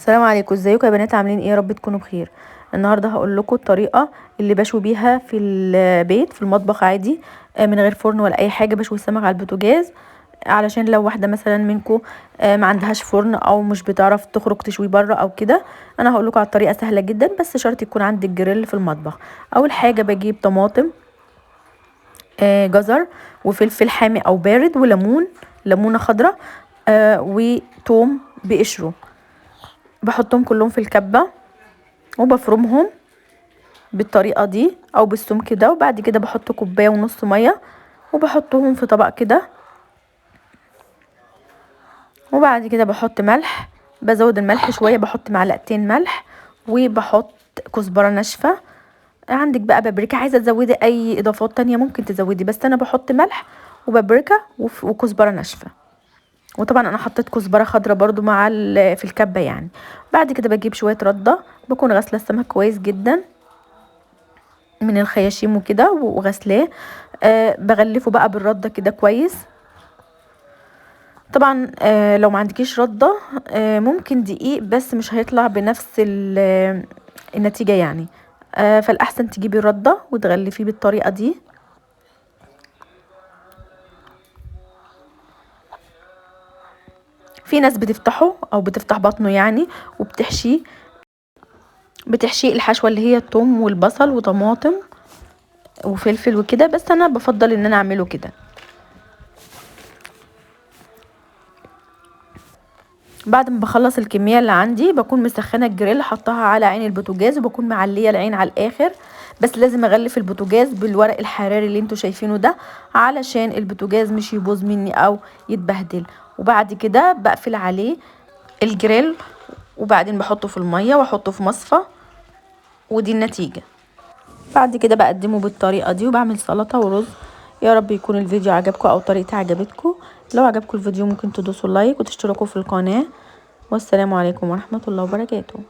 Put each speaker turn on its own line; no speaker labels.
السلام عليكم، ازيكم يا بنات؟ عاملين ايه؟ يا رب تكونوا بخير. النهارده هقول لكم الطريقة اللي بشوي بيها في البيت في المطبخ عادي، من غير فرن ولا اي حاجة. بشوي السمك على البوتاجاز، علشان لو واحدة مثلا منكم ما عندهاش فرن او مش بتعرف تخرج تشوي بره او كده. انا هقول لكم على الطريقة، سهلة جدا، بس شرط يكون عندك جريل في المطبخ. اول حاجة بجيب طماطم، جزر، وفلفل حامي او بارد، وليمون، ليمونه خضراء، وتوم بقشره. بحطهم كلهم في الكبه وبفرمهم بالطريقة دي او بالسمك ده. وبعد كده بحط كوباية ونص مية وبحطهم في طبق كده. وبعد كده بحط ملح، بزود الملح شوية، بحط معلقتين ملح، وبحط كزبره ناشفة. عندك بقى بابريكا، عايزه تزودي اي اضافات تانية ممكن تزودي، بس انا بحط ملح وبابريكا وكزبره ناشفة. وطبعا انا حطيت كزبره خضراء برضو مع في الكبه يعني. بعد كده بجيب شوية رده، بكون غاسله السمك كويس جدا من الخياشيم وكده وغسلاه، بغلفه بقى بالردة كده كويس. طبعا لو ما عندكيش رده، ممكن دقيق، بس مش هيطلع بنفس النتيجة يعني. فالاحسن تجيبي الردة وتغلفيه بالطريقة دي. في ناس بتفتحه او بتفتح بطنه يعني، وبتحشيه، بتحشيه الحشوه اللي هي الثوم والبصل وطماطم وفلفل وكده، بس انا بفضل ان انا اعمله كده. بعد ما بخلص الكمية اللي عندي بكون مسخنه الجريل، حطها على عين البوتاجاز، وبكون معليه العين على الاخر، بس لازم اغلف البوتاجاز بالورق الحراري اللي انتوا شايفينه ده، علشان البوتاجاز مش يبوظ مني او يتبهدل. وبعد كده بقفل عليه الجريل، وبعدين بحطه في المية واحطه في مصفى، ودي النتيجة. بعد كده بقدمه بالطريقة دي، وبعمل سلطة ورز. يا رب يكون الفيديو عجبكم او طريقتي عجبتكم. لو عجبكم الفيديو ممكن تدوسوا لايك وتشتركوا في القناة. والسلام عليكم ورحمة الله وبركاته.